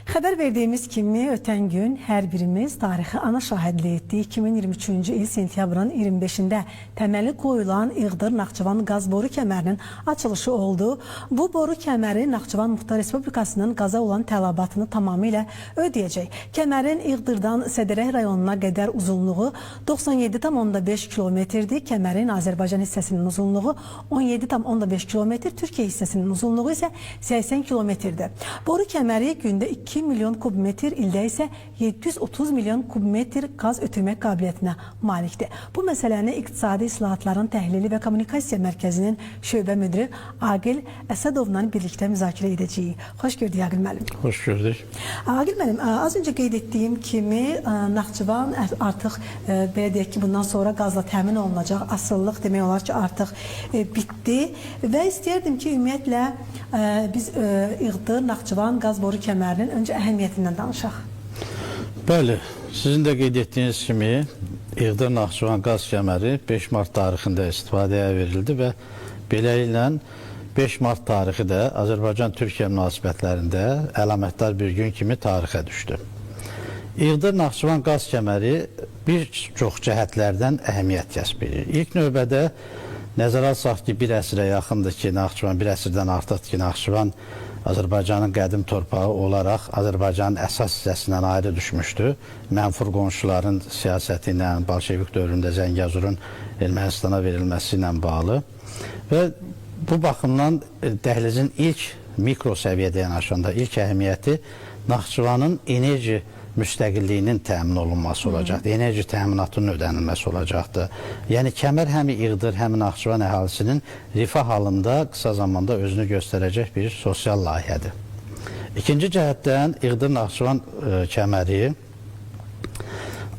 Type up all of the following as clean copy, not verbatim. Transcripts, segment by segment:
Xəbər verdiyimiz kimi ötən gün hər birimiz tarixi ana şahidlik etdik. 2023-cü il sentyabrın 25-də təməli qoyulan İğdır-Naxçıvan qaz boru kəmərinin açılışı oldu. Bu boru kəməri Naxçıvan Muxtar Respublikasının qaza olan tələbatını tamamilə ödəyəcək. Kəmərin İğdırdan Sədərək rayonuna qədər uzunluğu 97,5 kilometrdir. Kəmərin Azərbaycan hissəsinin uzunluğu 17,5 kilometr, Türkiyə hissəsinin uzunluğu isə 80 kilometrdir. Boru kəməri gündə 2 milyon kubmetr, ildə isə 730 milyon kubmetr qaz ötürmək qabiliyyətinə malikdir. Bu məsələni İqtisadi İslahatların Təhlili və Kommunikasiya Mərkəzinin şöbə müdiri Aqil Əsədovla birlikdə müzakirə edəcəyik. Xoş gördük Aqil müəllim. Hoş gördük. Aqil müəllim, az öncə qeyd etdiyim kimi Naxçıvan artıq belə deyək ki, bundan sonra qazla təmin olunacaq. Asılılıq demək olar ki, artıq bitdi və istəyərdim ki, ümumiyyətlə biz İğdır Naxçıvan qaz boru kəmərinin öncə əhəmiyyətindən danışaq. Bəli, sizin də qeyd etdiyiniz kimi İğdır-Naxçıvan qaz kəməri 5 mart tarixində istifadəyə verildi və beləliklə 5 mart tarixi də Azərbaycan-Türkiyə münasibətlərində əlamətdar bir gün kimi tarixə düşdü. İğdır-Naxçıvan qaz kəməri bir çox cəhətlərdən əhəmiyyət kəsb edir. İlk növbədə nəzərə alsaq ki, bir əsrə yaxındır ki, Naxçıvan, bir əsrdən artıqdır ki, Naxçıvan Azərbaycanın qədim torpağı olaraq Azərbaycanın əsas hissəsindən ayrı düşmüşdü. Mənfur qonşuların siyasəti ilə, Bolşevik dövründə Zəngəzurun Ermənistana verilməsi ilə bağlı. Və bu baxımdan dəhlizin ilk mikro səviyyədə yanaşanda ilk əhəmiyyəti Naxçıvanın enerji müstəqilliyinin təmin olunması olacaqdır. Enerji təminatının ödənilməsi olacaqdır. Yəni kəmər həm İğdır, həm Naxçıvan əhalisinin rifah halında qısa zamanda özünü göstərəcək bir sosial layihədir. İkinci cəhətdən İğdır-Naxçıvan kəməri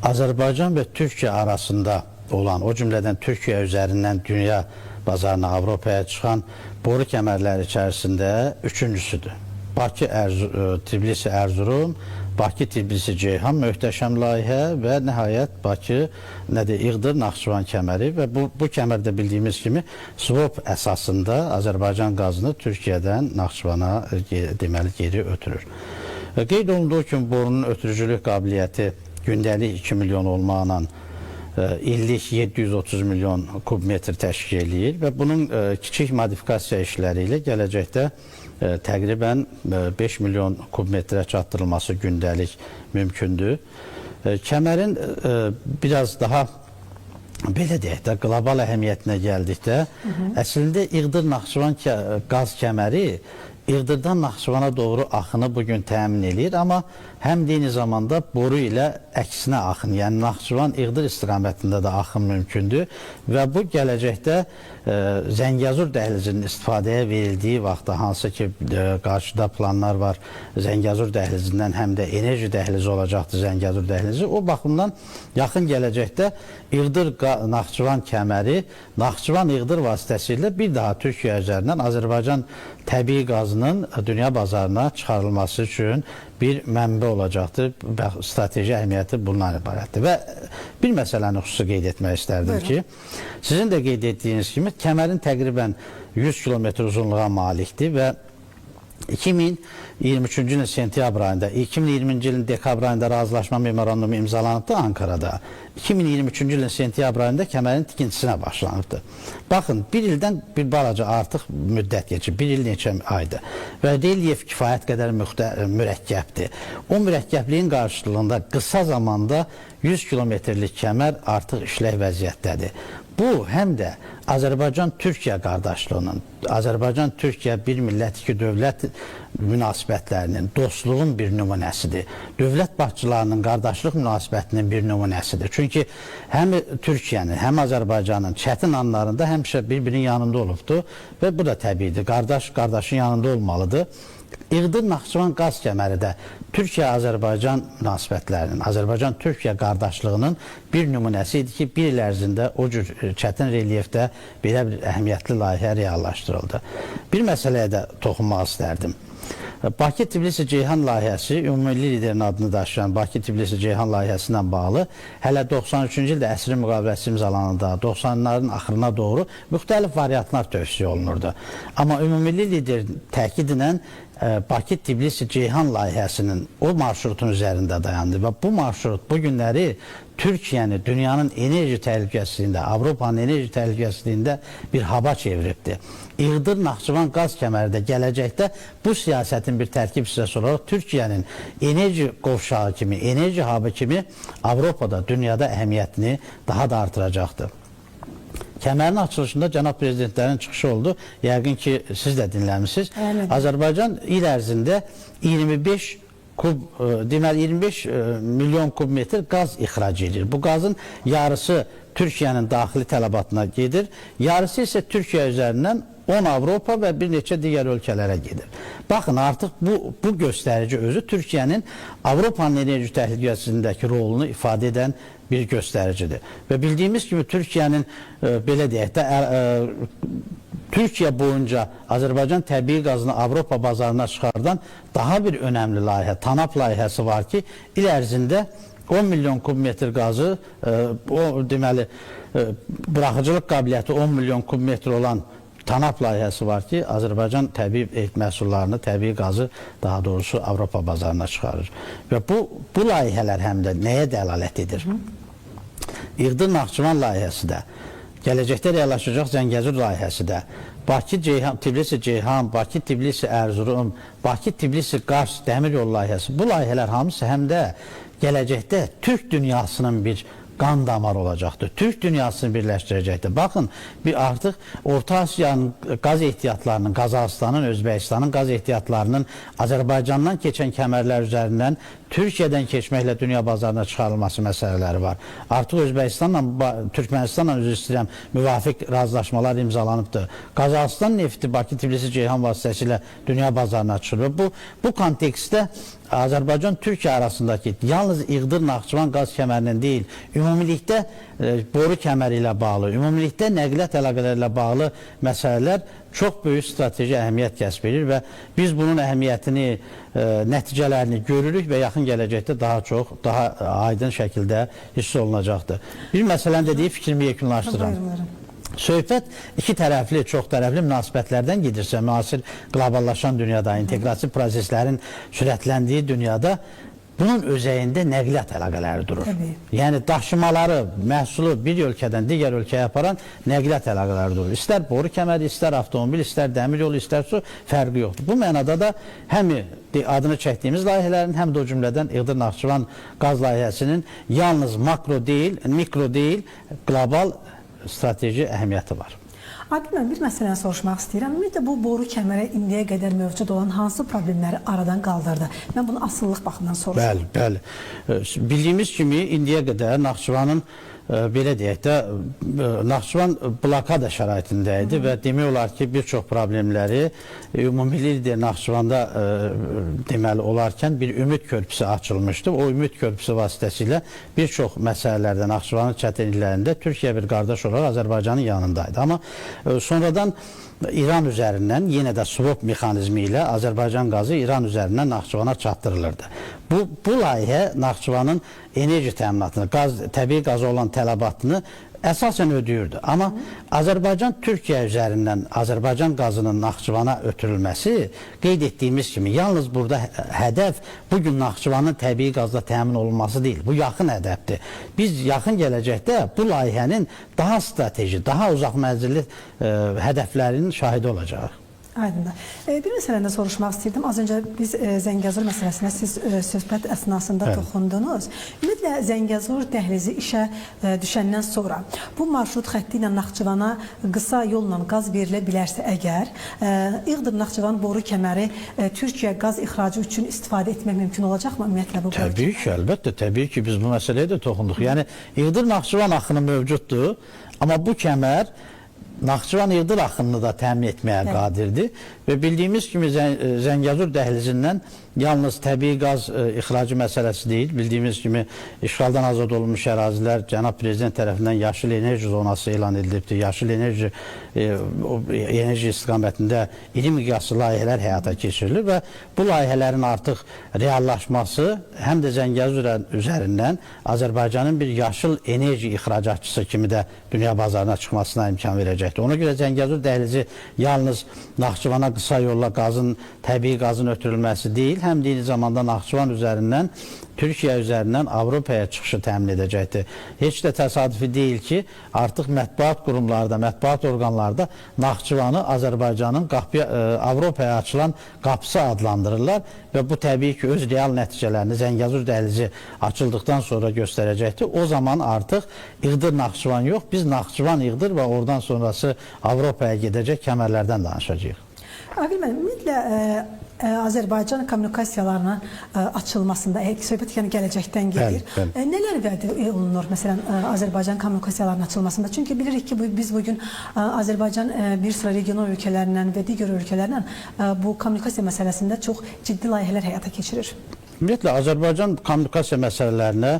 Azərbaycan və Türkiyə arasında olan, o cümlədən Türkiyə üzərindən dünya bazarına, Avropaya çıxan boru kəmərləri içərisində üçüncüsüdür. Bakı, Tbilisi, Erzurum, Bakı, Tbilisi, Ceyhan möhtəşəm layihə və nəhayət Bakı, nədir, İğdır, Naxçıvan kəməri və bu kəmərdə bildiyimiz kimi swap əsasında Azərbaycan qazını Türkiyədən Naxçıvana deməli geri ötürür. Qeyd olunduğu kimi borunun ötürücülük qabiliyyəti gündəlik 2 milyon olmaqla illik 730 milyon kubmetr təşkil eləyir və bunun kiçik modifikasiya işləri ilə gələcəkdə təqribən 5 milyon kubmetrə çatdırılması gündəlik mümkündür. Kəmərin biraz daha belə deyək də qlobal əhəmiyyətinə gəldikdə, əslində İğdır-Naxçıvan qaz kəməri İğdırdan Naxçıvana doğru axını bugün təmin eləyir, amma həm də eyni zamanda boru ilə əksinə axın, yəni Naxçıvan-İğdır istiqamətində də axın mümkündür və bu gələcəkdə Zəngəzur dəhlizinin istifadəyə verildiyi vaxtda, hansı ki qarşıda planlar var, Zəngəzur dəhlizindən həm də enerji dəhlizi olacaqdır Zəngəzur dəhlizi. O baxımdan yaxın gələcəkdə İğdır-Naxçıvan kəməri Naxçıvan-İğdır vasitəsilə bir daha Türkiyə üzərindən Azərbaycan təbii qazının dünya bazarına çıxarılması üçün bir mənbə olacaqdır. Strateji əhəmiyyəti bundan ibarətdir. Və bir məsələni xüsusi qeyd etmək istərdim. Buyurun. Ki, sizin də qeyd etdiyiniz kimi kəmərin təqribən 100 kilometr uzunluğa malikdir və 2023-cü ilin sentyabr ayında, 2020-ci ilin dekabr ayında razılaşma memorandumu imzalanıbdı Ankarada. 2023-cü ilin sentyabr ayında kəmərin tikintisinə başlanıbdı. Baxın, bir ildən bir balaca artıq müddət keçib, bir il neçə aydır. Və relyef kifayət qədər mürəkkəbdir. O mürəkkəbliyin qarşılığında qısa zamanda 100 kilometrlik kəmər artıq işlək vəziyyətdədir. Bu, həm də Azərbaycan-Türkiyə qardaşlığının, Azərbaycan-Türkiyə bir millət, iki dövlət münasibətlərinin, dostluğun bir nümunəsidir. Dövlət başçılarının qardaşlıq münasibətinin bir nümunəsidir. Çünki həm Türkiyənin, həm Azərbaycanın çətin anlarında həmişə bir-birinin yanında olubdur və bu da təbiidir. Qardaş qardaşın yanında olmalıdır. İğdır-Naxçıvan qaz kəməri də Türkiyə-Azərbaycan münasibətlərinin, Azərbaycan-Türkiyə qardaşlığının bir nümunəsi idi ki, bir il ərzində o cür çətin relyefdə belə bir əhəmiyyətli layihə reallaşdırıldı. Bir məsələyə də toxunmaq istərdim. Bakı-Tbilisi-Ceyhan layihəsi, ümummilli liderin adını daşıyan Bakı-Tbilisi-Ceyhan layihəsi ilə bağlı hələ 93-cü ildə əsrin müqaviləsi imzalananda, 90-ların axırına doğru müxtəlif variantlar tövsiyə olunurdu. Amma ümummilli lider təkid ilə Bakı-Tbilisi-Ceyhan layihəsinin o marşrutun üzərində dayandı və bu marşrut bu günləri Türkiyəni dünyanın enerji təhlükəsizliyində, Avropanın enerji təhlükəsizliyində bir haba çeviribdir. İğdır-Naxçıvan qaz kəməri də gələcəkdə bu siyasətin bir tərkib hissəsi olaraq Türkiyənin enerji qovşağı kimi, enerji hub'ı kimi Avropada, dünyada əhəmiyyətini daha da artıracaqdır. Kəmərin açılışında cənab prezidentlərin çıxışı oldu. Yəqin ki, siz də dinləmisiniz. Bəli. Azərbaycan il ərzində 25 kub, deməli 25 milyon kub metr qaz ixrac edir. Bu qazın yarısı Türkiyənin daxili tələbatına gedir, yarısı isə Türkiyə üzərindən 10 Avropa və bir neçə digər ölkələrə gedir. Baxın, artıq bu göstərici özü Türkiyənin Avropanın enerji təhlükəsizliyindəki rolunu ifadə edən bir göstəricidir. Və bildiyimiz kimi Türkiyənin belə deyək də Türkiyə boyunca Azərbaycan təbii qazını Avropa bazarına çıxardan daha bir önəmli layihə, TANAP layihəsi var ki, il ərzində 10 milyon kub metr qazı, o deməli buraxıcılıq qabiliyyəti 10 milyon kub metr olan TANAP layihəsi var ki, Azərbaycan təbii məhsullarını, təbii qazı daha doğrusu Avropa bazarına çıxarır. Və bu layihələr həm də nəyə dəlalət edir? İğdır-Naxçıvan layihəsi də, gələcəkdə reallaşacaq Zəngəzur layihəsi də, Bakı-Ceyhan, Tbilisi-Ceyhan, Bakı-Tbilisi-Erzurum, Bakı-Tbilisi-Qars dəmir yolu layihəsi, bu layihələr hamısı həm də gələcəkdə Türk dünyasının bir qan damarı olacaqdır. Türk dünyasını birləşdirəcəkdir. Baxın, bir artıq Orta Asiyanın qaz ehtiyatlarının, Qazaxıstanın, Özbəkistanın qaz ehtiyatlarının Azərbaycandan keçən kəmərlər üzərindən Türkiyədən keçməklə dünya bazarına çıxarılması məsələləri var. Artıq Özbəkistanla, Türkmənistanla, üzr istəyirəm, müvafiq razılaşmalar imzalanıbdır. Qazaxıstan nefti Bakı-Tbilisi-Ceyhan vasitəsilə dünya bazarına çıxırır. Bu kontekstdə Azərbaycan-Türkiyə arasındakı yalnız İğdır-Naxçıvan qaz kəmərinin deyil, ümumilikdə boru kəməri ilə bağlı, ümumilikdə nəqliyyat əlaqələri ilə bağlı məsələlər çox böyük strateji əhəmiyyət kəsb edir və biz bunun əhəmiyyətini, nəticələrini görürük və yaxın gələcəkdə daha çox, daha aydın şəkildə hiss olunacaqdır. Bir məsələni də deyib fikrimi yekunlaşdırıram. Söhbət iki tərəfli, çox tərəfli münasibətlərdən gedirsə, müasir qloballaşan dünyada, inteqrasiya proseslərin sürətləndiyi dünyada bunun özəyində nəqliyyat əlaqələri durur. Təbii. Yəni daşımaları, məhsulu bir ölkədən digər ölkəyə aparan nəqliyyat əlaqələri durur. İstər boru kəməri, istər avtomobil, istər dəmir yolu, istər su, fərqi yoxdur. Bu mənada da həm adını çəkdiyimiz layihələrin, həm də o cümlədən İğdır-Naxçıvan qaz layihəsinin yalnız makro deyil, mikro deyil, qlobal strateji əhəmiyyəti var. Aydın bəy, bir məsələni soruşmaq istəyirəm. Ümumiyyətlə, bu boru kəməri indiyə qədər mövcud olan hansı problemləri aradan qaldırdı? Mən bunu asılılıq baxımından soruşuram. Bəli, bəli. Bildiyimiz kimi indiyə qədər Naxçıvanın, belə deyək də, Naxçıvan blokada şəraitində idi və demək olar ki, bir çox problemləri ümummilli lider Naxçıvanda deməli olarkən bir ümid körpüsü açılmışdı. O ümid körpüsü vasitəsilə bir çox məsələlərdə Naxçıvanın çətinliklərində Türkiyə bir qardaş olaraq Azərbaycanın yanındaydı. Amma sonradan İran üzərindən yenə də swap mexanizmi ilə Azərbaycan qazı İran üzərindən Naxçıvana çatdırılırdı. Bu layihə Naxçıvanın enerji təminatını, təbii qaza olan tələbatını əsasən ödəyirdi. Amma Azərbaycan Türkiyə üzərindən Azərbaycan qazının Naxçıvana ötürülməsi, qeyd etdiyimiz kimi, yalnız burada hədəf bugün Naxçıvanın təbii qazla təmin olunması deyil. Bu yaxın hədəfdir. Biz yaxın gələcəkdə bu layihənin daha strateji, daha uzaq mənzilli hədəflərinin şahidi olacağıq. Aydındır. Bir məsələni də soruşmaq istəyirdim. Az öncə biz Zəngəzur məsələsinə siz söhbət əsnasında toxundunuz. Ümumiyyətlə, Zəngəzur dəhlizi işə düşəndən sonra bu marşrut xətti ilə Naxçıvana qısa yolla qaz verilə bilərsə əgər, İğdır-Naxçıvan boru kəməri Türkiyə qaz ixracı üçün istifadə etmək mümkün olacaqmı ümumiyyətlə bu boru? Təbii ki, əlbəttə, təbii ki, biz bu məsələyə də toxunduq. Yəni, İğdır-Naxçıvan axını mövcuddur, amma bu kəmər Naxçıvan Iğdır axınını da təmin etməyə qadirdir və bildiyimiz kimi Zəngəzur dəhlizindən yalnız təbii qaz ixracı məsələsi deyil. Bildiyimiz kimi işğaldan azad olunmuş ərazilər cənab prezident tərəfindən yaşıl enerji zonası elan edilibdir. Yaşıl enerji enerji istiqamətində iri miqyaslı layihələr həyata keçirilir və bu layihələrin artıq reallaşması həm də Zəngəzur üzərindən Azərbaycanın bir yaşıl enerji ixracatçısı kimi də dünya bazarına çıxmasına imkan verəcəkdir. Ona görə Zəngəzur dəhlizi yalnız Naxçıvana qısa yolla qazın, təbii qazın ötürülməsi deyil, həm də eyni zamanda Naxçıvan üzərindən Türkiyə üzərindən Avropaya çıxışı təmin edəcəkdir. Heç də təsadüfi deyil ki, artıq mətbuat qurumları da, mətbuat orqanları da Naxçıvanı Azərbaycanın Avropaya açılan qapısı adlandırırlar və bu təbii ki, öz real nəticələrini Zəngəzur dəhlizi açıldıqdan sonra göstərəcəkdir. O zaman artıq Iğdır-Naxçıvan yox, biz Naxçıvan-Iğdır və oradan sonrası Avropaya gedəcək kəmərlərdən danışacağıq. Aqil müəllim, ümumiyyətlə Azərbaycan kommunikasiyalarının açılmasında söhbət yəni gələcəkdən gedir. Bəli, bəli. Nələr vəd olunur məsələn Azərbaycan kommunikasiyalarının açılmasında? Çünki bilirik ki, biz bugün Azərbaycan bir sıra regional ölkələrlə və digər ölkələrlə bu kommunikasiya məsələsində çox ciddi layihələr həyata keçirir. Ümumiyyətlə Azərbaycan kommunikasiya məsələlərinə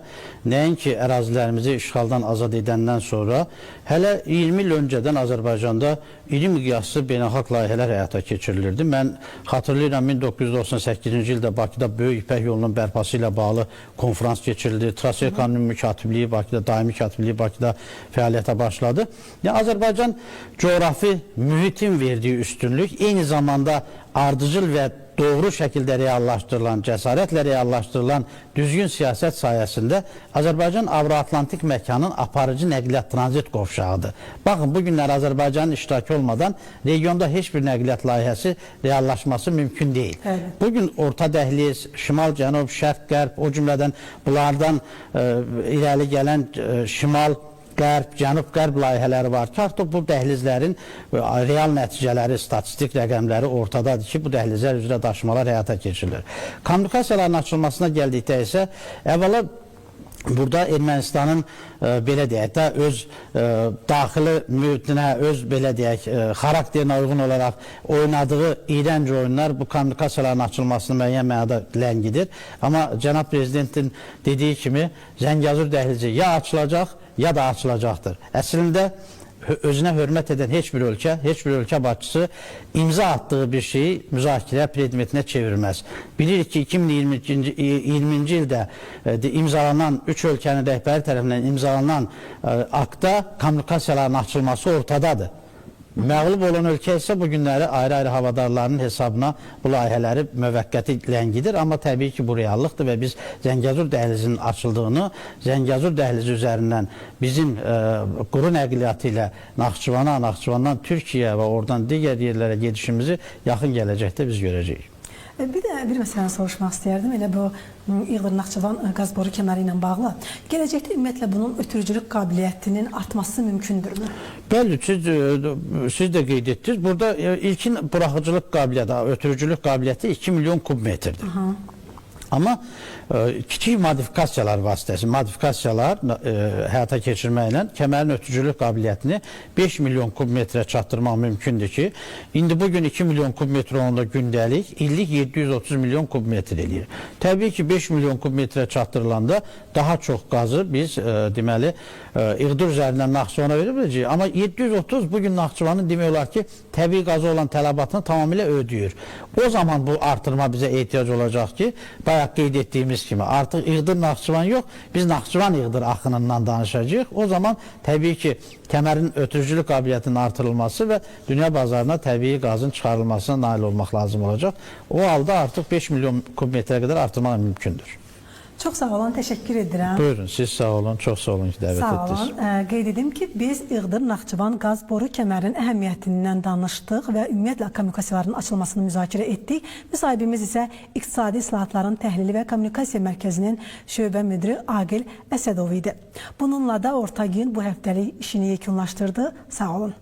nəinki ərazilərimizi işğaldan azad edəndən sonra hələ 20 il öncədən Azərbaycanda iri miqyaslı beynəlxalq layihələr həyata keçirilirdi. Mən xatırlayıram 1998-ci ildə Bakıda Böyük İpək yolunun bərpası ilə bağlı konfrans keçirildi. Traserkanın ümumi katibliyi Bakıda, daimi katibliyi Bakıda fəaliyyətə başladı. Yəni Azərbaycan coğrafi mühitin verdiyi üstünlük eyni zamanda ardıcıl və doğru şəkildə reallaşdırılan, cəsarətlə reallaşdırılan düzgün siyasət sayəsində Azərbaycan Avroatlantik məkanın aparıcı nəqliyyat tranzit qovşağıdır. Baxın, bu günlər Azərbaycanın iştirakı olmadan regionda heç bir nəqliyyat layihəsi reallaşması mümkün deyil. Evet. Bugün orta dəhliz, şimal, cənub, şərq, qərb, o cümlədən bunlardan irəli gələn şimal, qərb, cənub-qərb layihələri var ki, artıq bu dəhlizlərin real nəticələri, statistik rəqəmləri ortadadır ki, bu dəhlizlər üzrə daşımalar həyata keçirilir. Kommunikasiyaların açılmasına gəldikdə isə əvvəla burada Ermənistanın belə deyək də öz daxili mühitinə, öz belə deyək xarakterinə uyğun olaraq oynadığı iyrənc oyunlar bu kommunikasiyaların açılmasını müəyyən mənada ləngidir. Amma cənab prezidentin dediyi kimi Zəngəzur dəhlizi ya açılacaq, ya da açılacaqdır. Əslində özünə hörmət edən heç bir ölkə, heç bir ölkə başçısı imza atdığı bir şeyi müzakirə predmetinə çevirməz. Bilirik ki, 2020-ci ildə imzalanan 3 ölkənin rəhbəri tərəfindən imzalanan aktda kommunikasiyaların açılması ortadadır. Məğlub olan ölkə isə bu günləri ayrı-ayrı havadarlarının hesabına bu layihələri müvəqqəti ləngidir. Amma təbii ki, bu reallıqdır və biz Zəngəzur dəhlizinin açıldığını, Zəngəzur dəhlizi üzərindən bizim quru nəqliyyatı ilə Naxçıvana, Naxçıvandan Türkiyə və oradan digər yerlərə gedişimizi yaxın gələcəkdə biz görəcəyik. Bir də bir məsələni soruşmaq istəyərdim. Elə bu Iğdır-Naxçıvan qaz boru kəməri ilə bağlı. Gələcəkdə ümumiyyətlə bunun ötürücülük qabiliyyətinin artması mümkündürmü? Bəli, siz də qeyd etdiniz. Burada ilkin buraxıcılıq qabiliyyəti, ötürücülük qabiliyyəti 2 milyon kub metrdir. Aha. Amma kiçik modifikasiyalar vasitəsilə, modifikasiyalar həyata keçirməklə kəmərin ötürücülük qabiliyyətini 5 milyon kub metrə çatdırmaq mümkündür ki, indi bugün 2 milyon kub metr olanda gündəlik, illik 730 milyon kub metr eləyir. Təbii ki, 5 milyon kub metrə çatdırılanda daha çox qazı biz deməli Iğdır üzərindən Naxçıvana verə biləcəyik. Amma 730 bugün Naxçıvanın demək olar ki, təbii qazı olan tələbatını tamamilə ödəyir. O zaman bu artırma bizə ehtiyac olacaq ki, bayaq qeyd etdiyimiz kimi artıq Iğdır-Naxçıvan yox, biz Naxçıvan-Iğdır axınından danışacağıq. O zaman təbii ki, kəmərin ötürücülük qabiliyyətinin artırılması və dünya bazarına təbii qazın çıxarılmasına nail olmaq lazım olacaq. O halda artıq 5 milyon kub metrə qədər artırmaq mümkündür. Çox sağ olun, təşəkkür edirəm. Buyurun, siz sağ olun, çox sağ olun ki, dəvət etdiniz. Sağ olun. Qeyd edim ki, biz Iğdır-Naxçıvan qaz boru kəmərinin əhəmiyyətindən danışdıq və ümumiyyətlə kommunikasiyaların açılmasını müzakirə etdik. Müsahibimiz isə İqtisadi İslahatların Təhlili və Kommunikasiya Mərkəzinin şöbə müdiri Aqil Əsədov idi. Bununla da Orta Gün bu həftəlik işini yekunlaşdırdı. Sağ olun.